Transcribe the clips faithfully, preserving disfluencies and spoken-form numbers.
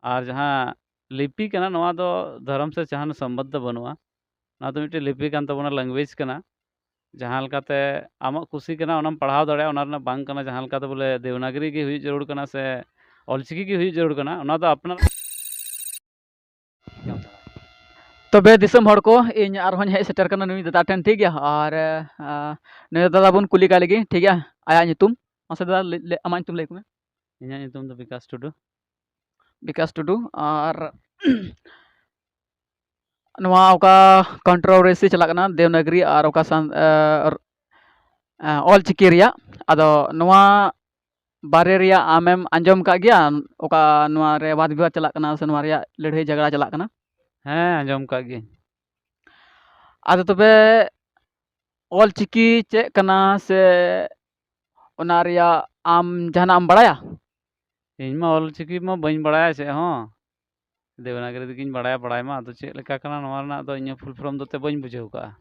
ᱟᱨ ᱡᱟᱦᱟᱸ ᱞᱤᱯᱤ ᱠᱟᱱᱟ, ᱱᱚᱣᱟ ᱫᱚ ᱫᱷᱚᱨᱚᱢ ᱥᱮ ᱡᱟᱦᱟᱱ ᱥᱚᱢᱵᱚᱱᱫᱷ ᱫᱚ ᱵᱟᱹᱱᱩᱜᱼᱟ᱾ ᱱᱚᱣᱟ ᱫᱚ ᱢᱤᱫᱴᱮᱱ ᱞᱤᱯᱤ ᱠᱟᱱ ᱛᱟᱵᱚᱱᱟ, language ᱠᱟᱱᱟ᱾ ᱡᱟᱦᱟᱸ ᱞᱮᱠᱟᱛᱮ ᱟᱢᱟᱜ ᱠᱩᱥᱤ ᱠᱟᱱᱟ, ᱚᱱᱟᱢ ᱯᱟᱲᱦᱟᱣ ᱫᱟᱲᱮᱭᱟᱜᱼᱟ᱾ ᱚᱱᱟ ᱨᱮᱱᱟᱜ ᱵᱟᱝ ᱠᱟᱱᱟ ᱡᱟᱦᱟᱸ ᱞᱮᱠᱟᱛᱮ ᱵᱚᱞᱮ ᱫᱮᱵᱽᱱᱟᱜᱽᱨᱤ ᱜᱮ ᱦᱩᱭᱩᱜ ᱡᱟᱹᱨᱩᱲ ᱠᱟᱱᱟ ᱥᱮ ᱚᱞᱪᱤᱠᱤ ᱜᱮ ᱦᱩᱭᱩᱜ ᱡᱟᱹᱨᱩᱲ ᱠᱟᱱᱟ, ᱚᱱᱟ ᱫᱚ ᱟᱯᱱᱟᱨ᱾ ᱛᱚᱵᱮ ᱫᱤᱥᱚᱢ ᱦᱚᱲ ᱠᱚ, ᱤᱧ ᱟᱨᱦᱚᱸᱧ ᱦᱮᱡ ᱥᱮᱴᱮᱨ ᱠᱟᱱᱟ ᱱᱩᱭ ᱫᱟᱫᱟ ᱴᱷᱮᱱ, ᱴᱷᱤᱠ ᱜᱮᱭᱟ? ᱟᱨ, ᱟᱸ, ᱱᱩᱭ ᱫᱟᱫᱟ ᱵᱚᱱ ᱠᱩᱞᱤ ᱠᱟᱭ ᱞᱮᱜᱮ, ᱴᱷᱤᱠ ᱜᱮᱭᱟ? ᱟᱭᱟᱜ ᱧᱩᱛᱩᱢ, ᱢᱟᱥᱮ ᱫᱟᱫᱟ, ᱞᱟᱹᱭ, ᱞᱟᱹᱭ, ᱟᱢᱟᱜ ᱧᱩᱛᱩᱢ ᱞᱟᱹᱭ ᱢᱮ᱾ ᱤᱧᱟᱹᱜ ᱧᱩᱛᱩᱢ ᱫᱚ ᱵᱤᱠᱟᱥ ᱴᱩᱰᱩ᱾ ᱵᱤᱠᱟᱥ ᱴᱩᱰᱩ᱾ ᱟᱨ ᱱᱚᱣᱟ ᱚᱠᱟ controversy ᱪᱟᱞᱟᱜ ᱠᱟᱱᱟ ᱫᱮᱵᱽᱱᱟᱜᱽᱨᱤ ᱟᱨ ᱚᱠᱟ ᱥᱟᱱ-, ᱮ, ᱚᱞᱪᱤᱠᱤ ᱨᱮᱭᱟᱜ, ᱟᱫᱚ ᱱᱚᱣᱟ ᱵᱟᱨᱮ ᱨᱮᱭᱟᱜ ᱟᱢᱮᱢ ᱟᱸᱡᱚᱢ ᱠᱟᱜ ᱜᱮᱭᱟ? ᱚᱠᱟ ᱱᱚᱣᱟ ᱨᱮ ᱵᱟᱫ ᱵᱤᱵᱟᱫ ᱪᱟᱞᱟᱜ ᱠᱟᱱᱟ ᱥᱮ ᱱᱚᱣᱟ ᱨᱮᱭᱟᱜ ᱞᱟᱹᱲᱦᱟᱹᱭ ᱡᱷᱟᱜᱽᱲᱟ ᱪᱟᱞᱟᱜ ᱠᱟᱱᱟ? ᱦᱮᱸ, ᱟᱸᱡᱚᱢ ᱠᱟᱜ ᱜᱤᱭᱟᱹᱧ᱾ ᱟᱫᱚ ᱛᱚᱵᱮ ᱚᱞᱪᱤᱠᱤ ᱪᱮᱫ ᱠᱟᱱᱟ ᱥᱮ ᱚᱱᱟ ᱨᱮᱭᱟᱜ ᱟᱢ ᱡᱟᱦᱟᱱᱟᱜ ᱮᱢ ᱵᱟᱲᱟᱭᱟ? ᱤᱧ ᱢᱟ ᱚᱞᱪᱤᱠᱤ ᱢᱟ ᱵᱟᱹᱧ ᱵᱟᱲᱟᱭᱟ ᱪᱮᱫ ᱦᱚᱸ᱾ ᱫᱮᱵᱽᱱᱟᱜᱽᱨᱤ ᱛᱮᱜᱮᱧ ᱵᱟᱲᱟᱭᱟ ᱵᱟᱲᱟᱭ ᱢᱟ, ᱟᱫᱚ ᱪᱮᱫ ᱞᱮᱠᱟ ᱠᱟᱱᱟ ᱱᱚᱣᱟ ᱨᱮᱱᱟᱜ ᱫᱚ ᱤᱧ ᱦᱚᱸ full form ᱫᱚ ᱛᱮ ᱵᱟᱹᱧ ᱵᱩᱡᱷᱟᱹᱣ ᱠᱟᱜᱼᱟ᱾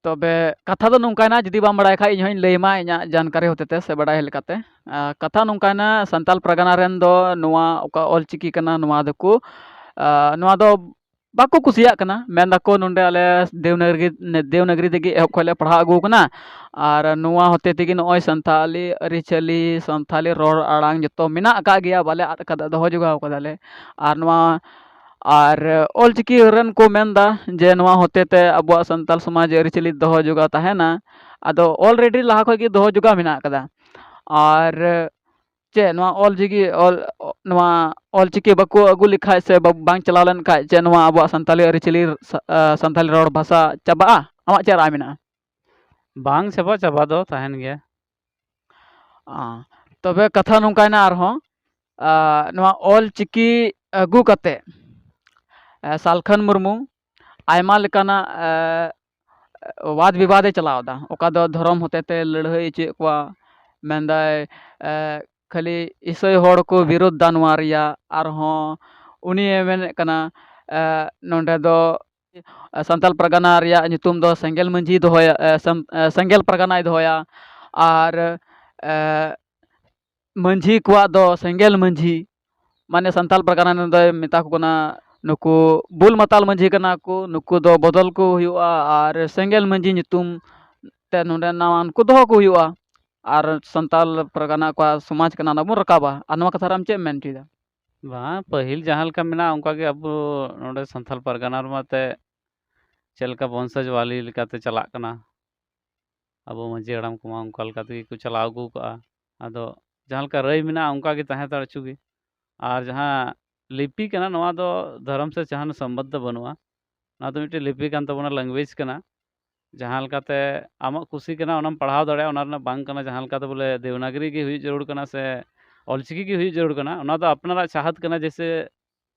ᱛᱚᱵᱮ ᱠᱟᱛᱷᱟ ᱫᱚ ᱱᱚᱝᱠᱟᱭᱱᱟ, ᱡᱩᱫᱤ ᱵᱟᱢ ᱵᱟᱲᱟᱭ ᱠᱷᱟᱡ ᱤᱧ ᱦᱚᱸᱧ ᱞᱟᱹᱭ ᱟᱢᱟ ᱤᱧᱟᱹᱜ ᱡᱟᱱᱠᱟᱨᱤ ᱦᱚᱛᱮᱛᱮ ᱥᱮ ᱵᱟᱰᱟᱭ ᱞᱮᱠᱟᱛᱮ᱾ ᱟᱨ ᱠᱟᱛᱷᱟ ᱱᱚᱝᱠᱟᱭᱱᱟ, ᱥᱟᱱᱛᱟᱞ ᱯᱟᱨᱜᱟᱱᱟ ᱨᱮᱱ ᱫᱚ ᱱᱚᱣᱟ ᱚᱠᱟ ᱚᱞᱪᱤᱠᱤ ᱠᱟᱱᱟ, ᱱᱚᱣᱟ ᱫᱚᱠᱚ, ᱟᱨ ᱱᱚᱣᱟ ᱫᱚ ᱵᱟᱠᱚ ᱠᱩᱥᱤᱭᱟᱜ ᱠᱟᱱᱟ᱾ ᱢᱮᱱ ᱫᱟᱠᱚ ᱱᱚᱰᱮ ᱟᱞᱮ ᱫᱮᱵᱽᱱᱟᱜᱽᱨᱤ, ᱫᱮᱵᱽᱱᱟᱜᱽᱨᱤ ᱛᱮᱜᱮ ᱮᱦᱚᱵ ᱠᱷᱚᱱ ᱞᱮ ᱯᱟᱲᱦᱟᱣ ᱟᱹᱜᱩ ᱟᱠᱟᱱᱟ, ᱟᱨ ᱱᱚᱣᱟ ᱦᱚᱛᱮ ᱛᱮᱜᱮ ᱱᱚᱜᱼᱚᱭ ᱥᱟᱱᱛᱟᱞᱤ ᱟᱹᱨᱤᱪᱟᱹᱞᱤ, ᱥᱟᱱᱛᱟᱞᱤ ᱨᱚᱲ ᱟᱲᱟᱝ ᱡᱚᱛᱚ ᱢᱮᱱᱟᱜ ᱟᱠᱟᱫ ᱜᱮᱭᱟ, ᱵᱟᱞᱮ ᱟᱫ ᱠᱟᱫᱟ, ᱫᱚᱦᱚ ᱡᱚᱜᱟᱣ ᱠᱟᱫᱟᱞᱮ᱾ ᱟᱨ ᱱᱚᱣᱟ, ᱟᱨ ᱚᱞᱪᱤᱠᱤ ᱨᱮᱱ ᱠᱚ ᱢᱮᱱᱫᱟ ᱡᱮ ᱱᱚᱣᱟ ᱦᱚᱛᱮ ᱛᱮ ᱟᱵᱚᱣᱟᱜ ᱥᱟᱱᱛᱟᱞ ᱥᱚᱢᱟᱡᱽ ᱟᱹᱨᱤᱪᱟᱹᱞᱤ ᱫᱚᱦᱚ ᱡᱚᱜᱟᱣ ᱛᱟᱦᱮᱱᱟ᱾ ᱟᱫᱚ already ᱞᱟᱦᱟ ᱠᱷᱚᱱ ᱜᱮ ᱫᱚᱦᱚ ᱡᱚᱜᱟᱣ ᱢᱮᱱᱟᱜ ᱟᱠᱟᱫᱟ᱾ ᱟᱨ ᱪᱮᱫ ᱱᱚᱣᱟ ᱚᱞ ᱪᱤᱠᱤ, ᱚᱞ, ᱱᱚᱣᱟ ᱚᱞ ᱪᱤᱠᱤ ᱵᱟᱠᱚ ᱟᱹᱜᱩ ᱞᱮᱠᱷᱟᱡ ᱥᱮ ᱵᱟ-, ᱵᱟᱝ ᱪᱟᱞᱟᱣ ᱞᱮᱱᱠᱷᱟᱡ, ᱪᱮᱫ ᱱᱚᱣᱟ ᱟᱵᱚᱣᱟᱜ ᱥᱟᱱᱛᱟᱞᱤ ᱟᱹᱨᱤᱪᱟᱹᱞᱤ, ᱥᱟ-, ᱟ, ᱥᱟᱱᱛᱟᱞᱤ ᱨᱚᱲ ᱵᱷᱟᱥᱟ ᱪᱟᱵᱟᱜᱼᱟ? ᱟᱢᱟᱜ ᱪᱮᱫ ᱨᱟᱭ ᱢᱮᱱᱟᱜᱼᱟ? ᱵᱟᱝ ᱪᱟᱵᱟ, ᱪᱟᱵᱟ ᱫᱚ ᱛᱟᱦᱮᱱ ᱜᱮᱭᱟ᱾ ᱟ, ᱛᱚᱵᱮ ᱠᱟᱛᱷᱟ ᱱᱚᱝᱠᱟᱭᱱᱟ ᱟᱨᱦᱚᱸ, ᱟ, ᱱᱚᱣᱟ ᱚᱞ ᱪᱤᱠᱤ ᱟᱹᱜᱩ ᱠᱟᱛᱮ, ᱟ, ᱥᱟᱞᱠᱷᱟᱱ ᱢᱩᱨᱢᱩ ᱟᱭᱢᱟ ᱞᱮᱠᱟᱱᱟᱜ, ᱟ, ᱣᱟᱫ ᱵᱤᱵᱟᱫ ᱮ ᱪᱟᱞᱟᱣ ᱮᱫᱟ, ᱚᱠᱟ ᱫᱚ ᱫᱷᱚᱨᱚᱢ ᱦᱚᱛᱮ ᱛᱮ ᱞᱟᱹᱲᱦᱟᱹᱭ ᱦᱚᱪᱚᱭᱮᱫ ᱠᱚᱣᱟ᱾ ᱢᱮᱱᱫᱟᱭ, ᱮ, ᱠᱷᱟᱹᱞᱤ ᱤᱥᱟᱹᱭ ᱦᱚᱲ ᱠᱚ ᱵᱤᱨᱳᱫᱷ ᱫᱟ ᱱᱚᱣᱟ ᱨᱮᱭᱟᱜ᱾ ᱟᱨᱦᱚᱸ ᱩᱱᱤᱭᱮ ᱢᱮᱱᱮᱫ ᱠᱟᱱᱟ, ᱮ, ᱱᱚᱸᱰᱮ ᱫᱚ ᱥᱟᱱᱛᱟᱞ ᱯᱟᱨᱜᱟᱱᱟ ᱨᱮᱭᱟᱜ ᱧᱩᱛᱩᱢ ᱫᱚ ᱥᱮᱸᱜᱮᱞ ᱢᱟᱹᱡᱷᱤ ᱫᱚᱦᱚᱭᱟ, ᱮ, ᱥᱮᱢ-, ᱮ, ᱥᱮᱸᱜᱮᱞ ᱯᱟᱨᱜᱟᱱᱟᱭ ᱫᱚᱦᱚᱭᱟ᱾ ᱟᱨ, ᱮ, ᱢᱟᱹᱡᱷᱤ ᱠᱚᱣᱟᱜ ᱫᱚ ᱥᱮᱸᱜᱮᱞ ᱢᱟᱹᱡᱷᱤ, ᱢᱟᱱᱮ ᱥᱟᱱᱛᱟᱞ ᱯᱟᱨᱜᱟᱱᱟ ᱨᱮᱱ ᱫᱚᱭ ᱢᱮᱛᱟ ᱠᱚ ᱠᱟᱱᱟ, ᱱᱩᱠᱩ ᱵᱩᱞ ᱢᱟᱛᱟᱞ ᱢᱟᱹᱡᱷᱤ ᱠᱟᱱᱟ ᱠᱚ, ᱱᱩᱠᱩ ᱫᱚ ᱵᱚᱫᱚᱞ ᱠᱚ ᱦᱩᱭᱩᱜᱼᱟ ᱟᱨ ᱥᱮᱸᱜᱮᱞ ᱢᱟᱹᱡᱷᱤ ᱧᱩᱛᱩᱢ ᱛᱮ ᱱᱚᱰᱮ ᱱᱟᱣᱟᱱ ᱠᱚ ᱫᱚᱦᱚ ᱠᱚ ᱦᱩᱭᱩᱜᱼᱟ᱾ ᱟᱨ ᱥᱟᱱᱛᱟᱞ ᱯᱟᱨᱜᱟᱱᱟ ᱚᱠᱟ ᱥᱚᱢᱟᱡᱽ ᱠᱟᱱᱟ, ᱚᱱᱟ ᱵᱚᱱ ᱨᱟᱠᱟᱵᱟ᱾ ᱟᱨ ᱱᱚᱣᱟ ᱠᱟᱛᱷᱟ ᱨᱮ ᱟᱢ ᱪᱮᱫ ᱮᱢ ᱢᱮᱱ ᱦᱚᱪᱚᱭᱮᱫᱟ? ᱵᱟᱝ, ᱯᱟᱹᱦᱤᱞ ᱡᱟᱦᱟᱸ ᱞᱮᱠᱟ ᱢᱮᱱᱟᱜᱼᱟ, ᱚᱱᱠᱟ ᱜᱮ ᱟᱵᱚ ᱱᱚᱰᱮ ᱥᱟᱱᱛᱟᱞ ᱯᱟᱨᱜᱟᱱᱟ ᱨᱮᱢᱟ ᱛᱮ ᱪᱮᱫ ᱞᱮᱠᱟ ᱵᱚᱝᱥᱚᱡᱽ ᱣᱟᱞᱤ ᱞᱮᱠᱟᱛᱮ ᱪᱟᱞᱟᱜ ᱠᱟᱱᱟ᱾ ᱟᱵᱚ ᱢᱟᱹᱡᱷᱤ ᱦᱟᱲᱟᱢ ᱠᱚᱢᱟ ᱚᱱᱠᱟ ᱞᱮᱠᱟ ᱛᱮᱜᱮ ᱠᱚ ᱪᱟᱞᱟᱣ ᱟᱹᱜᱩ ᱠᱟᱜᱼᱟ᱾ ᱟᱫᱚ ᱡᱟᱦᱟᱸ ᱞᱮᱠᱟ ᱨᱟᱹᱭ ᱢᱮᱱᱟᱜᱼᱟ, ᱚᱱᱠᱟ ᱜᱮ ᱛᱟᱦᱮᱸ ᱦᱟᱛᱟᱲ ᱦᱚᱪᱚ ᱜᱮ᱾ ᱟᱨ ᱡᱟᱦᱟᱸ ᱞᱤᱯᱤ ᱠᱟᱱᱟ, ᱱᱚᱣᱟ ᱫᱚ ᱫᱷᱚᱨᱚᱢ ᱥᱮ ᱡᱟᱦᱟᱱ ᱥᱚᱢᱵᱚᱱᱫᱷ ᱫᱚ ᱵᱟᱹᱱᱩᱜᱼᱟ᱾ ᱱᱚᱣᱟ ᱫᱚ ᱢᱤᱫᱴᱮᱱ ᱞᱤᱯᱤ ᱠᱟᱱ ᱛᱟᱵᱚᱱᱟ, ᱞᱮᱝᱜᱩᱭᱮᱡᱽ ᱠᱟᱱᱟ᱾ ᱡᱟᱦᱟᱸ ᱞᱮᱠᱟᱛᱮ ᱟᱢᱟᱜ ᱠᱩᱥᱤ ᱠᱟᱱᱟ, ᱚᱱᱟᱢ ᱯᱟᱲᱦᱟᱣ ᱫᱟᱲᱮᱭᱟᱜᱼᱟ, ᱚᱱᱟ ᱨᱮᱱᱟᱜ ᱵᱟᱝ ᱠᱟᱱᱟ ᱡᱟᱦᱟᱸ ᱞᱮᱠᱟᱛᱮ ᱵᱚᱞᱮ ᱫᱮᱵᱽᱱᱟᱜᱽᱨᱤ ᱜᱮ ᱦᱩᱭᱩᱜ ᱡᱟᱹᱨᱩᱲ ᱠᱟᱱᱟ ᱥᱮ ᱚᱞᱪᱤᱠᱤ ᱜᱮ ᱦᱩᱭᱩᱜ ᱡᱟᱹᱨᱩᱲ ᱠᱟᱱᱟ᱾ ᱚᱱᱟ ᱫᱚ ᱟᱯᱱᱟᱨᱟᱜ ᱪᱟᱦᱟᱛ ᱠᱟᱱᱟ᱾ ᱡᱮᱭᱥᱮ,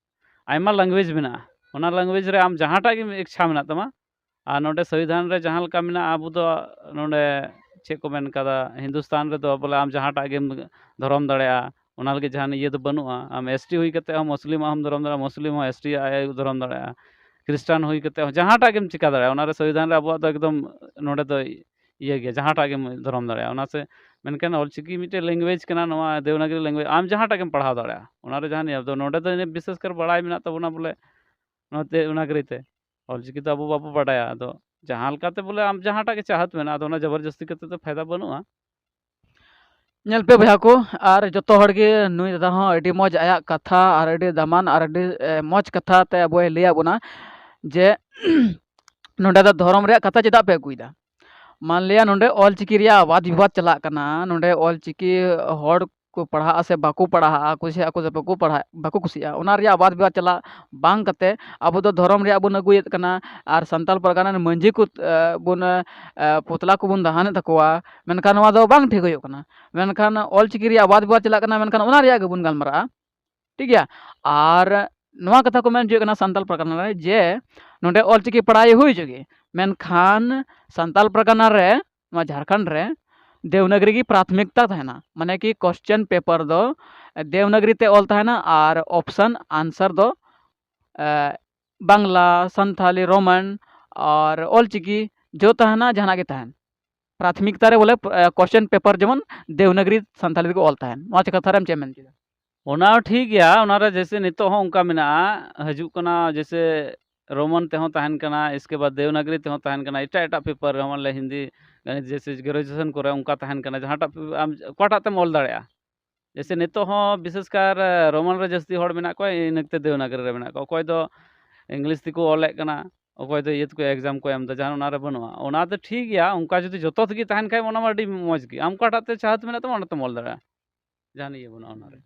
ᱟᱭᱢᱟ ᱞᱮᱝᱜᱩᱭᱮᱡᱽ ᱢᱮᱱᱟᱜᱼᱟ, ᱚᱱᱟ ᱞᱮᱝᱜᱩᱭᱮᱡᱽ ᱨᱮ ᱟᱢ ᱡᱟᱦᱟᱸᱴᱟᱜ ᱜᱮ ᱤᱪᱪᱷᱟ ᱢᱮᱱᱟᱜ ᱛᱟᱢᱟ᱾ ᱟᱨ ᱱᱚᱰᱮ ᱥᱚᱝᱵᱤᱫᱷᱟᱱ ᱨᱮ ᱡᱟᱦᱟᱸ ᱞᱮᱠᱟ ᱢᱮᱱᱟᱜᱼᱟ, ᱟᱵᱚ ᱫᱚ ᱱᱚᱰᱮ ᱪᱮᱫ ᱠᱚ ᱢᱮᱱ ᱠᱟᱫᱟ, ᱦᱤᱱᱫᱩᱥᱛᱟᱱ ᱨᱮᱫᱚ ᱵᱚᱞᱮ ᱟᱢ ᱡᱟᱦᱟᱸᱴᱟᱜ ᱜᱮᱢ ᱫᱷᱚᱨᱚᱢ ᱫᱟᱲᱮᱭᱟᱜᱼᱟ, ᱚᱱᱟ ᱞᱟᱹᱜᱤᱫ ᱡᱟᱦᱟᱱ ᱤᱭᱟᱹ ᱫᱚ ᱵᱟᱹᱱᱩᱜᱼᱟ᱾ ᱟᱢ ᱮᱥ ᱴᱤ ᱦᱩᱭ ᱠᱟᱛᱮ ᱦᱚᱸ ᱢᱩᱥᱞᱤᱢᱟᱜ ᱦᱚᱸᱢ ᱫᱷᱚᱨᱚᱢ ᱫᱟᱲᱮᱭᱟᱜᱼᱟ, ᱢᱩᱥᱞᱤᱢ ᱦᱚᱸ ᱮᱥ ᱴᱤ ᱟᱜ ᱮ ᱫᱷᱚᱨᱚᱢ ᱫᱟᱲᱮᱭᱟᱜᱼᱟ, ᱠᱷᱨᱤᱥᱴᱟᱱ ᱦᱩᱭ ᱠᱟᱛᱮ ᱦᱚᱸ ᱡᱟᱦᱟᱸᱴᱟᱜ ᱜᱮᱢ ᱪᱤᱠᱟ ᱫᱟᱲᱮᱭᱟᱜᱼᱟ᱾ ᱚᱱᱟ ᱨᱮ ᱥᱚᱝᱵᱤᱫᱷᱟᱱ ᱨᱮ ᱟᱵᱚᱣᱟᱜ ᱫᱚ ᱮᱠᱫᱚᱢ ᱱᱚᱰᱮ ᱫᱚ ᱤᱭᱟᱹ ᱜᱮᱭᱟ, ᱡᱟᱦᱟᱸᱴᱟᱜ ᱜᱮᱢ ᱫᱷᱚᱨᱚᱢ ᱫᱟᱲᱮᱭᱟᱜᱼᱟ᱾ ᱚᱱᱟ ᱥᱮ ᱢᱮᱱᱠᱷᱟᱱ ᱚᱞᱪᱤᱠᱤ ᱢᱤᱫᱴᱮᱱ ᱞᱮᱝᱜᱩᱭᱮᱡᱽ ᱠᱟᱱᱟ, ᱱᱚᱣᱟ ᱫᱮᱵᱽᱱᱟᱜᱽᱨᱤ ᱞᱮᱝᱜᱩᱭᱮᱡᱽ, ᱟᱢ ᱡᱟᱦᱟᱸᱴᱟᱜ ᱜᱮᱢ ᱯᱟᱲᱦᱟᱣ ᱫᱟᱲᱮᱭᱟᱜᱼᱟ᱾ ᱚᱱᱟ ᱨᱮ ᱡᱟᱦᱟᱱ ᱤᱭᱟᱹ ᱫᱚ ᱱᱚᱰᱮ ᱫᱚ ᱤᱱᱟᱹ ᱵᱤᱥᱮᱥ ᱠᱟᱨ ᱵᱟᱲᱟᱭ ᱢᱮᱱᱟᱜ ᱛᱟᱵᱚᱱᱟ ᱵᱚᱞᱮ ᱱᱚᱣᱟ ᱫᱮᱵᱽᱱᱟᱜᱽᱨᱤ ᱛᱮ᱾ ᱚᱞᱪᱤᱠᱤ ᱫᱚ ᱟᱵᱚ ᱵᱟᱵᱚ ᱵᱟᱰᱟᱭᱟ᱾ ᱟᱫᱚ ᱡᱟᱦᱟᱸ ᱞᱮᱠᱟᱛᱮ ᱵᱚᱞᱮ ᱟᱢ ᱡᱟᱦᱟᱸᱴᱟᱜ ᱜᱮ ᱪᱟᱦᱟᱛ ᱢᱮᱱᱟᱜᱼᱟ, ᱟᱫᱚ ᱚᱱᱟ ᱡᱚᱵᱚᱨᱡᱚᱥᱛᱤ ᱠᱟᱛᱮ ᱫᱚ ᱯᱷᱟᱭᱫᱟ ᱵᱟᱹᱱᱩᱜᱼᱟ᱾ ᱧᱮᱞ ᱯᱮ ᱵᱚᱭᱦᱟ ᱠᱚ, ᱟᱨ ᱡᱚᱛᱚ ᱦᱚᱲ ᱜᱮ ᱱᱩᱭ ᱫᱟᱫᱟ ᱦᱚᱸ ᱟᱹᱰᱤ ᱢᱚᱡᱽ ᱟᱭᱟᱜ ᱠᱟᱛᱷᱟ ᱟᱨ ᱟᱹᱰᱤ ᱫᱟᱢᱟᱱ ᱟᱨ ᱟᱹᱰᱤ, ᱮ, ᱢᱚᱡᱽ ᱠᱟᱛᱷᱟ ᱛᱮ ᱟᱵᱚᱭ ᱞᱟᱹᱭᱟᱫ ᱵᱚᱱᱟ ᱡᱮ ᱱᱚᱰᱮ ᱫᱚ ᱫᱷᱚᱨᱚᱢ ᱨᱮᱭᱟᱜ ᱠᱟᱛᱷᱟ ᱪᱮᱫᱟᱜ ᱯᱮ ᱟᱹᱜᱩᱭᱮᱫᱟ? ᱢᱟᱱ ᱞᱤᱭᱟ ᱱᱚᱰᱮ ᱚᱞᱪᱤᱠᱤ ᱨᱮᱭᱟᱜ ᱣᱟᱫ ᱵᱤᱵᱟᱫ ᱪᱟᱞᱟᱜ ᱠᱟᱱᱟ, ᱱᱚᱰᱮ ᱚᱞᱪᱤᱠᱤ ᱦᱚᱲ ᱠᱚ ᱯᱟᱲᱦᱟᱜᱼᱟ ᱥᱮ ᱵᱟᱠᱚ ᱯᱟᱲᱦᱟᱜᱼᱟ, ᱠᱩᱥᱤᱭᱟᱜ ᱟᱠᱚ ᱥᱮ ᱵᱟᱠᱚ ᱯᱟᱲᱦᱟᱜ, ᱵᱟᱠᱚ ᱠᱩᱥᱤᱭᱟᱜᱼᱟ, ᱚᱱᱟ ᱨᱮᱭᱟᱜ ᱣᱟᱫ ᱵᱤᱵᱟᱫ ᱪᱟᱞᱟᱜ ᱵᱟᱝ ᱠᱟᱛᱮ ᱟᱵᱚ ᱫᱚ ᱫᱷᱚᱨᱚᱢ ᱨᱮᱭᱟᱜ ᱵᱚᱱ ᱟᱹᱜᱩᱭᱮᱫ ᱠᱟᱱᱟ᱾ ᱟᱨ ᱥᱟᱱᱛᱟᱞ ᱯᱟᱨᱜᱟᱱᱟ ᱨᱮᱱ ᱢᱟᱹᱡᱷᱤ ᱠᱚ, ᱮ, ᱵᱚᱱ, ᱮ, ᱯᱚᱛᱞᱟ ᱠᱚᱵᱚᱱ ᱫᱟᱦᱟᱱᱮᱫ ᱛᱟᱠᱚᱣᱟ, ᱢᱮᱱᱠᱷᱟᱱ ᱱᱚᱣᱟ ᱫᱚ ᱵᱟᱝ ᱴᱷᱤᱠ ᱦᱩᱭᱩᱜ ᱠᱟᱱᱟ᱾ ᱢᱮᱱᱠᱷᱟᱱ ᱚᱞᱪᱤᱠᱤ ᱨᱮᱭᱟᱜ ᱣᱟᱫ ᱵᱤᱵᱟᱫ ᱪᱟᱞᱟᱜ ᱠᱟᱱᱟ, ᱢᱮᱱᱠᱷᱟᱱ ᱚᱱᱟ ᱨᱮᱭᱟᱜ ᱜᱮᱵᱚᱱ ᱜᱟᱞᱢᱟᱨᱟᱜᱼᱟ, ᱴᱷᱤᱠ ᱜᱮᱭᱟ᱾ ᱟᱨ ᱱᱚᱣᱟ ᱠᱟᱛᱷᱟ ᱠᱚ ᱢᱮᱱ ᱦᱚᱪᱚᱭᱮᱫ ᱠᱟᱱᱟ ᱥᱟᱱᱛᱟᱞ ᱯᱟᱨᱜᱟᱱᱟ ᱨᱮ ᱡᱮ ᱱᱚᱰᱮ ᱚᱞᱪᱤᱠᱤ ᱯᱟᱲᱦᱟᱣ ᱦᱩᱭ ᱦᱚᱪᱚᱜ ᱜᱮ, ᱢᱮᱱᱠᱷᱟᱱ ᱥᱟᱱᱛᱟᱞ ᱯᱟᱨᱜᱟᱱᱟ ᱨᱮ, ᱱᱚᱣᱟ ᱡᱷᱟᱲᱠᱷᱚᱸᱰ ᱨᱮ ᱫᱮᱣᱱᱟᱜᱽᱨᱤ ᱜᱮ ᱯᱨᱟᱛᱷᱚᱢᱤᱠᱛᱟ ᱛᱟᱦᱮᱱᱟ, ᱢᱟᱱᱮ ᱠᱤ ᱠᱚᱥᱪᱮᱱ ᱯᱮᱯᱟᱨ ᱫᱚ ᱫᱮᱣᱱᱟᱜᱽᱨᱤ ᱛᱮ ᱚᱞ ᱛᱟᱦᱮᱱᱟ ᱟᱨ ᱚᱯᱥᱚᱱ ᱟᱱᱥᱟᱨ ᱫᱚ, ᱮ, ᱵᱟᱝᱞᱟ, ᱥᱟᱱᱛᱷᱟᱞᱤ, ᱨᱳᱢᱟᱱ ᱟᱨ ᱚᱞᱪᱤᱠᱤ ᱡᱚ ᱛᱟᱦᱮᱱᱟ, ᱡᱟᱦᱟᱱᱟᱜ ᱜᱮ ᱛᱟᱦᱮᱱ᱾ ᱯᱨᱟᱛᱷᱚᱢᱤᱠᱛᱟ ᱨᱮ ᱵᱚᱞᱮ, ᱮ, ᱠᱚᱥᱪᱮᱱ ᱯᱮᱯᱟᱨ ᱡᱮᱢᱚᱱ ᱫᱮᱣᱱᱟᱜᱽᱨᱤ ᱥᱟᱱᱛᱷᱟᱞᱤ ᱛᱮᱠᱚ ᱚᱞ ᱛᱟᱦᱮᱱ᱾ ᱱᱚᱣᱟ ᱪᱮ ᱠᱟᱛᱷᱟ ᱨᱮ ᱟᱢ ᱪᱮᱫ ᱮᱢ ᱢᱮᱱ ᱦᱚᱪᱚᱭᱮᱫᱟ? ᱚᱱᱟ ᱦᱚᱸ ᱴᱷᱤᱠ ᱜᱮᱭᱟ᱾ ᱚᱱᱟᱨᱮ ᱡᱮᱭᱥᱮ ᱱᱤᱛᱚᱜ ᱦᱚᱸ ᱚᱱᱠᱟ ᱢᱮᱱᱟᱜᱼᱟ, ᱦᱤᱡᱩᱜ ᱠᱟᱱᱟ, ᱡᱮᱭᱥᱮ ᱨᱳᱢᱟᱱ ᱛᱮᱦᱚᱸ ᱛᱟᱦᱮᱱ ᱠᱟᱱᱟ, ᱤᱥᱠᱮ ᱵᱟᱫ ᱫᱮᱣᱱᱟᱜᱽᱨᱤ ᱛᱮᱦᱚᱸ ᱛᱟᱦᱮᱱ ᱠᱟᱱᱟ, ᱮᱴᱟᱜ ᱮᱴᱟᱜ ᱯᱮᱯᱟᱨ ᱨᱮᱦᱚᱸ, ᱢᱟᱱᱮ ᱦᱤᱱᱫᱤ ᱜᱚᱱᱤᱛ, ᱡᱮᱭᱥᱮ ᱜᱨᱮᱡᱩᱭᱮᱥᱚᱱ ᱠᱚᱨᱮ ᱚᱱᱠᱟ ᱛᱟᱦᱮᱱ ᱠᱟᱱᱟ, ᱡᱟᱦᱟᱸᱴᱟᱜ ᱟᱢ ᱚᱠᱟᱴᱟᱜ ᱛᱮᱢ ᱚᱞ ᱫᱟᱲᱮᱭᱟᱜᱼᱟ᱾ ᱡᱮᱭᱥᱮ ᱱᱤᱛᱚᱜ ᱦᱚᱸ ᱵᱤᱥᱮᱥ ᱠᱟᱨ ᱨᱳᱢᱟᱱ ᱨᱮ ᱡᱟᱹᱥᱛᱤ ᱦᱚᱲ ᱢᱮᱱᱟᱜ ᱠᱚᱣᱟ, ᱤᱱᱟᱹᱛᱮ ᱫᱮᱣᱱᱟᱜᱽᱨᱤ ᱨᱮ ᱢᱮᱱᱟᱜ ᱠᱚᱣᱟ᱾ ᱚᱠᱚᱭ ᱫᱚ ᱤᱝᱞᱤᱥ ᱛᱮᱠᱚ ᱚᱞᱮᱫ ᱠᱟᱱᱟ, ᱚᱠᱚᱭ ᱫᱚ ᱤᱭᱟᱹ ᱛᱮᱠᱚ ᱮᱠᱡᱟᱢ ᱠᱚ ᱮᱢ ᱮᱫᱟ, ᱡᱟᱦᱟᱸ ᱚᱱᱟ ᱨᱮ ᱵᱟᱹᱱᱩᱜᱼᱟ᱾ ᱚᱱᱟ ᱫᱚ ᱴᱷᱤᱠ ᱜᱮᱭᱟ, ᱚᱱᱠᱟ ᱡᱩᱫᱤ ᱡᱚᱛᱚ ᱛᱮᱜᱮ ᱛᱟᱦᱮᱱ ᱠᱷᱟᱡ ᱚᱱᱟ ᱢᱟ ᱟᱹᱰᱤ ᱢᱚᱡᱽ ᱜᱮ᱾ ᱟᱢ ᱚᱠᱟᱴᱟᱜ ᱛᱮ ᱪᱟᱦᱟᱛ ᱢᱮᱱᱟᱜ ᱛᱟᱢᱟ, ᱚᱱᱟ ᱛᱮᱢ ᱚᱞ ᱫᱟᱲᱮᱭᱟᱜᱼᱟ, ᱡᱟᱦᱟᱱ ᱤᱭᱟᱹ ᱵᱟᱹᱱᱩᱜᱼᱟ ᱚᱱᱟ ᱨᱮ᱾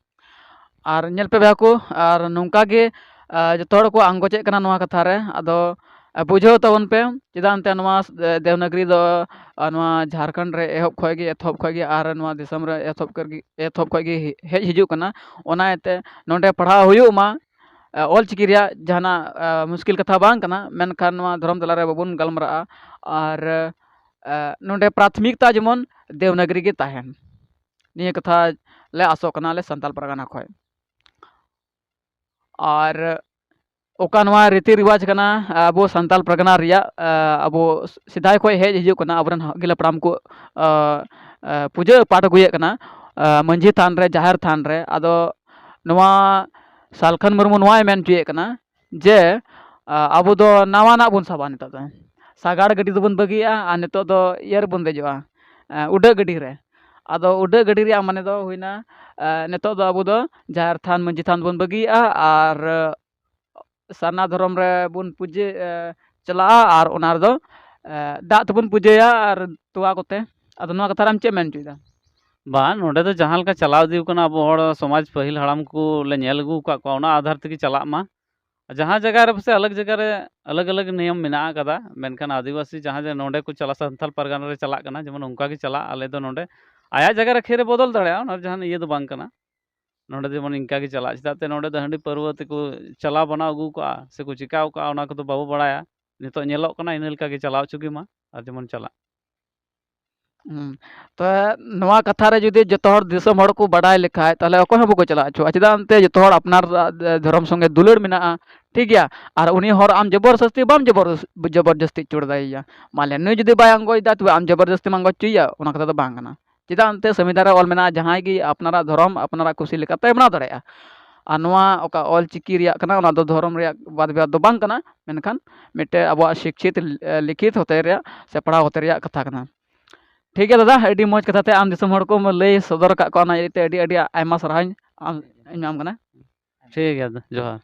ᱟᱨ ᱧᱮᱞ ᱯᱮ ᱵᱚᱭᱦᱟ ᱠᱚ, ᱟᱨ ᱱᱚᱝᱠᱟ ᱜᱮ, ᱟ, ᱡᱚᱛᱚ ᱦᱚᱲ ᱠᱚ ᱟᱸᱜᱚᱪᱮᱫ ᱠᱟᱱᱟ ᱱᱚᱣᱟ ᱠᱟᱛᱷᱟ ᱨᱮ᱾ ᱟᱫᱚ, ᱟ, ᱵᱩᱡᱷᱟᱹᱣ ᱛᱟᱵᱚᱱ ᱯᱮ, ᱪᱮᱫᱟᱜ ᱮᱱᱛᱮ ᱱᱚᱣᱟ, ᱮ, ᱫᱮᱣᱱᱟᱜᱽᱨᱤ ᱫᱚ, ᱟ, ᱱᱚᱣᱟ ᱡᱷᱟᱲᱠᱷᱚᱸᱰ ᱨᱮ ᱮᱦᱚᱵ ᱠᱷᱚᱡ ᱜᱮ, ᱮᱛᱚᱦᱚᱵ ᱠᱷᱚᱡ ᱜᱮ, ᱟᱨ ᱱᱚᱣᱟ ᱫᱤᱥᱚᱢ ᱨᱮ ᱮᱛᱚᱦᱚᱵ ᱠᱷᱚᱡ ᱜᱮ, ᱮᱛᱚᱦᱚᱵ ᱠᱷᱚᱡ ᱜᱮ ᱦᱮ-, ᱦᱮᱡ ᱦᱤᱡᱩᱜ ᱠᱟᱱᱟ᱾ ᱚᱱᱟ ᱤᱭᱟᱹᱛᱮ ᱱᱚᱰᱮ ᱯᱟᱲᱦᱟᱣ ᱦᱩᱭᱩᱜ ᱢᱟ᱾ ᱟ, ᱚᱞ ᱪᱤᱠᱤ ᱨᱮᱭᱟᱜ ᱡᱟᱦᱟᱱᱟᱜ, ᱟ, ᱢᱩᱥᱠᱤᱞ ᱠᱟᱛᱷᱟ ᱵᱟᱝ ᱠᱟᱱᱟ, ᱢᱮᱱᱠᱷᱟᱱ ᱱᱚᱣᱟ ᱫᱷᱚᱨᱚᱢ ᱛᱟᱞᱟ ᱨᱮ ᱵᱟᱵᱚᱱ ᱜᱟᱞᱢᱟᱨᱟᱜᱼᱟ᱾ ᱟᱨ, ᱟ, ᱱᱚᱰᱮ ᱯᱨᱟᱛᱷᱚᱢᱤᱠᱛᱟ ᱡᱮᱢᱚᱱ ᱫᱮᱣᱱᱟᱜᱽᱨᱤ ᱜᱮ ᱛᱟᱦᱮᱱ᱾ ᱱᱤᱭᱟᱹ ᱠᱟᱛᱷᱟ ᱞᱮ ᱟᱥᱚᱜ ᱠᱟᱱᱟ ᱟᱞᱮ ᱥᱟᱱᱛᱟᱞ ᱯᱟᱨᱜᱟᱱᱟ ᱠᱷᱚᱱ᱾ ᱟᱨ ᱚᱠᱟ ᱱᱚᱣᱟ ᱨᱤᱛᱤ ᱨᱮᱣᱟᱡᱽ ᱠᱟᱱᱟ ᱟᱵᱚ ᱥᱟᱱᱛᱟᱞ ᱯᱟᱨᱜᱟᱱᱟ ᱨᱮᱭᱟᱜ, ᱟ, ᱟᱵᱚ ᱥᱮᱫᱟᱭ ᱠᱷᱚᱱ ᱦᱮᱡ ᱦᱤᱡᱩᱜ ᱠᱟᱱᱟ, ᱟᱵᱚᱨᱮᱱ ᱟᱹᱜᱤᱞ ᱦᱟᱯᱲᱟᱢ ᱠᱚ, ᱟ, ᱟ, ᱯᱩᱡᱟᱹ ᱯᱟᱴ ᱟᱹᱜᱩᱭᱮᱫ ᱠᱟᱱᱟ, ᱟ, ᱢᱟᱹᱡᱷᱤ ᱛᱷᱟᱱ ᱨᱮ, ᱡᱟᱦᱮᱨ ᱛᱷᱟᱱ ᱨᱮ᱾ ᱟᱫᱚ ᱱᱚᱣᱟ ᱥᱟᱞᱠᱷᱟᱱ ᱢᱩᱨᱢᱩ ᱱᱚᱣᱟᱭ ᱢᱮᱱ ᱦᱚᱪᱚᱭᱮᱫ ᱠᱟᱱᱟ ᱡᱮ, ᱟ, ᱟᱵᱚ ᱫᱚ ᱱᱟᱣᱟᱱᱟᱜ ᱵᱚᱱ ᱥᱟᱵᱟ ᱱᱤᱛᱚᱜ ᱫᱚ᱾ ᱥᱟᱜᱟᱲ ᱜᱟᱹᱰᱤ ᱫᱚᱵᱚᱱ ᱵᱟᱹᱜᱤᱭᱟᱜᱼᱟ ᱟᱨ ᱱᱤᱛᱚᱜ ᱫᱚ ᱤᱭᱟᱹ ᱨᱮᱵᱚᱱ ᱫᱮᱡᱚᱜᱼᱟ, ᱟ, ᱩᱰᱟᱹᱜ ᱜᱟᱹᱰᱤ ᱨᱮ᱾ ᱟᱫᱚ ᱩᱰᱟᱹᱜ ᱜᱟᱹᱰᱤ ᱨᱮᱭᱟᱜ ᱢᱟᱱᱮ ᱫᱚ ᱦᱩᱭᱱᱟ, ᱟ, ᱱᱤᱛᱚᱜ ᱫᱚ ᱟᱵᱚ ᱫᱚ ᱡᱟᱦᱮᱨ ᱛᱷᱟᱱ, ᱢᱟᱹᱡᱷᱤ ᱛᱷᱟᱱ ᱫᱚᱵᱚᱱ ᱵᱟᱹᱜᱤᱭᱟᱜᱼᱟ ᱟᱨ ᱥᱟᱨᱱᱟ ᱫᱷᱚᱨᱚᱢ ᱨᱮᱵᱚᱱ ᱯᱩᱡᱟᱹ, ᱮ, ᱪᱟᱞᱟᱜᱼᱟ ᱟᱨ ᱚᱱᱟ ᱨᱮᱫᱚ, ᱮ, ᱫᱟᱜ ᱛᱮᱵᱚᱱ ᱯᱩᱡᱟᱹᱭᱟ ᱟᱨ ᱛᱚᱣᱟ ᱠᱚᱛᱮ᱾ ᱟᱫᱚ ᱱᱚᱣᱟ ᱠᱟᱛᱷᱟ ᱨᱮ ᱟᱢ ᱪᱮᱫ ᱮᱢ ᱢᱮᱱ ᱦᱚᱪᱚᱭᱮᱫᱟ? ᱵᱟᱝ, ᱱᱚᱰᱮ ᱫᱚ ᱡᱟᱦᱟᱸ ᱞᱮᱠᱟ ᱪᱟᱞᱟᱣ ᱤᱫᱤ ᱠᱟᱱᱟ, ᱟᱵᱚ ᱦᱚᱲ ᱥᱚᱢᱟᱡᱽ ᱯᱟᱹᱦᱤᱞ ᱦᱟᱲᱟᱢ ᱠᱚ ᱞᱮ ᱧᱮᱞ ᱟᱹᱜᱩ ᱟᱠᱟᱫ ᱠᱚᱣᱟ, ᱚᱱᱟ ᱟᱫᱷᱟᱨ ᱛᱮᱜᱮ ᱪᱟᱞᱟᱜ ᱢᱟ᱾ ᱡᱟᱦᱟᱸ ᱡᱟᱭᱜᱟ ᱨᱮ ᱯᱟᱥᱮᱡ ᱟᱞᱟᱜᱽ ᱡᱟᱭᱜᱟ ᱨᱮ, ᱟᱞᱟᱜᱽ ᱟᱞᱟᱜᱽ ᱱᱤᱭᱚᱢ ᱢᱮᱱᱟᱜ ᱟᱠᱟᱫᱟ, ᱢᱮᱱᱠᱷᱟᱱ ᱟᱹᱫᱤᱵᱟᱹᱥᱤ ᱡᱟᱦᱟᱸ ᱡᱮ ᱱᱚᱰᱮ ᱠᱚ ᱪᱟᱞᱟᱜ, ᱥᱟᱱᱛᱟᱞ ᱯᱟᱨᱜᱟᱱᱟ ᱨᱮ ᱪᱟᱞᱟᱜ ᱠᱟᱱᱟ, ᱡᱮᱢᱚᱱ ᱚᱱᱠᱟ ᱜᱮ ᱪᱟᱞᱟᱜ᱾ ᱟᱞᱮ ᱫᱚ ᱱᱚᱰᱮ ᱟᱭᱟᱜ ᱡᱟᱭᱜᱟ ᱨᱮ ᱠᱷᱮᱨ ᱮ ᱵᱚᱫᱚᱞ ᱫᱟᱲᱮᱭᱟᱜᱼᱟ, ᱚᱱᱟ ᱨᱮ ᱡᱟᱦᱟᱱ ᱤᱭᱟᱹ ᱫᱚ ᱵᱟᱝ ᱠᱟᱱᱟ᱾ ᱱᱚᱰᱮ ᱡᱮᱢᱚᱱ ᱤᱱᱠᱟ ᱜᱮ ᱪᱟᱞᱟᱜ, ᱪᱮᱫᱟᱜ ᱛᱮ ᱱᱚᱰᱮ ᱫᱚ ᱦᱟᱺᱰᱤ ᱯᱟᱹᱨᱣᱟᱹ ᱛᱮᱠᱚ ᱪᱟᱞᱟᱣ ᱵᱟᱱᱟᱣ ᱟᱹᱜᱩ ᱠᱟᱜᱼᱟ ᱥᱮᱠᱚ ᱪᱤᱠᱟᱹᱣ ᱠᱟᱜᱼᱟ, ᱚᱱᱟ ᱠᱚᱫᱚ ᱵᱟᱵᱚ ᱵᱟᱲᱟᱭᱟ᱾ ᱱᱤᱛᱚᱜ ᱧᱮᱞᱚᱜ ᱠᱟᱱᱟ, ᱤᱱᱟᱹ ᱞᱮᱠᱟ ᱜᱮ ᱪᱟᱞᱟᱣ ᱦᱚᱪᱚ ᱜᱮ ᱢᱟ ᱟᱨ ᱡᱮᱢᱚᱱ ᱪᱟᱞᱟᱜ᱾ ᱦᱩᱸ᱾ ᱛᱚ, ᱱᱚᱣᱟ ᱠᱟᱛᱷᱟ ᱨᱮ ᱡᱩᱫᱤ ᱡᱚᱛᱚ ᱦᱚᱲ, ᱫᱤᱥᱚᱢ ᱦᱚᱲ ᱠᱚ ᱵᱟᱰᱟᱭ ᱞᱮᱠᱷᱟᱡ, ᱛᱟᱦᱞᱮ ᱚᱠᱚᱭ ᱦᱚᱸ ᱵᱟᱠᱚ ᱪᱟᱞᱟᱜ ᱦᱚᱪᱚᱣᱟᱜᱼᱟ᱾ ᱪᱮᱫᱟᱜ ᱮᱱᱛᱮ ᱡᱚᱛᱚ ᱦᱚᱲ ᱟᱯᱱᱟᱨ, ᱟ, ᱫᱷᱚᱨᱚᱢ ᱥᱚᱸᱜᱮ ᱫᱩᱞᱟᱹᱲ ᱢᱮᱱᱟᱜᱼᱟ, ᱴᱷᱤᱠ ᱜᱮᱭᱟ? ᱟᱨ ᱩᱱᱤ ᱦᱚᱲ ᱟᱢ ᱡᱚᱵᱚᱨ ᱥᱟᱥᱛᱤ ᱵᱟᱢ ᱡᱚᱵᱚᱨ, ᱡᱚᱵᱚᱨ ᱡᱟᱹᱥᱛᱤ ᱦᱚᱪᱚ ᱫᱟᱲᱮᱭᱟᱭᱟ᱾ ᱢᱟᱱᱮ ᱱᱩᱭ ᱡᱩᱫᱤ ᱵᱟᱭ ᱟᱸᱜᱚᱪ ᱫᱟ, ᱛᱚᱵᱮ ᱟᱢ ᱡᱚᱵᱚᱨ ᱡᱟᱹᱥᱛᱤᱢ ᱟᱸᱜᱚᱪ ᱦᱚᱪᱚᱭᱮᱭᱟ, ᱚᱱᱟ ᱠᱟᱛᱷᱟ ᱫᱚ ᱵᱟᱝ ᱠᱟᱱᱟ᱾ ᱪᱮᱫᱟᱜ ᱮᱱᱛᱮ ᱥᱚᱝᱵᱤᱫᱷᱟᱱ ᱨᱮ ᱚᱞ ᱢᱮᱱᱟᱜᱼᱟ, ᱡᱟᱦᱟᱸᱭ ᱜᱮ ᱟᱯᱱᱟᱨᱟᱜ ᱫᱷᱚᱨᱚᱢ ᱟᱯᱱᱟᱨᱟᱜ ᱠᱩᱥᱤ ᱞᱮᱠᱟᱛᱮ ᱵᱮᱱᱟᱣ ᱫᱟᱲᱮᱭᱟᱜᱼᱟ᱾ ᱟᱨ ᱱᱚᱣᱟ ᱚᱠᱟ ᱚᱞ ᱪᱤᱠᱤ ᱨᱮᱭᱟᱜ ᱠᱟᱱᱟ, ᱚᱱᱟ ᱫᱚ ᱫᱷᱚᱨᱚᱢ ᱨᱮᱭᱟᱜ ᱵᱟᱫ ᱵᱤᱵᱟᱫ ᱫᱚ ᱵᱟᱝ ᱠᱟᱱᱟ, ᱢᱮᱱᱠᱷᱟᱱ ᱢᱤᱫᱴᱮᱡ ᱟᱵᱚᱣᱟᱜ ᱥᱤᱠᱪᱷᱤᱛ, ᱮ, ᱞᱤᱠᱷᱤᱛ ᱦᱚᱛᱮ ᱨᱮᱭᱟᱜ ᱥᱮ ᱯᱟᱲᱦᱟᱣ ᱦᱚᱛᱮ ᱨᱮᱭᱟᱜ ᱠᱟᱛᱷᱟ ᱠᱟᱱᱟ᱾ ᱴᱷᱤᱠ ᱜᱮᱭᱟ ᱫᱟᱫᱟ, ᱟᱹᱰᱤ ᱢᱚᱡᱽ ᱠᱟᱛᱷᱟ ᱛᱮ ᱟᱢ ᱫᱤᱥᱚᱢ ᱦᱚᱲ ᱠᱚᱢ ᱞᱟᱹᱭ ᱥᱚᱫᱚᱨ ᱟᱠᱟᱫ ᱠᱚᱣᱟ, ᱚᱱᱟ ᱤᱫᱤ ᱛᱮ ᱟᱹᱰᱤ ᱟᱹᱰᱤ ᱟᱭᱢᱟ ᱥᱟᱨᱦᱟᱣ ᱤᱧ ᱟᱢ, ᱤᱧ ᱮᱢᱟᱢ ᱠᱟᱱᱟ᱾ ᱴᱷᱤᱠ ᱜᱮᱭᱟ ᱫᱟ, ᱡᱚᱦᱟᱨ᱾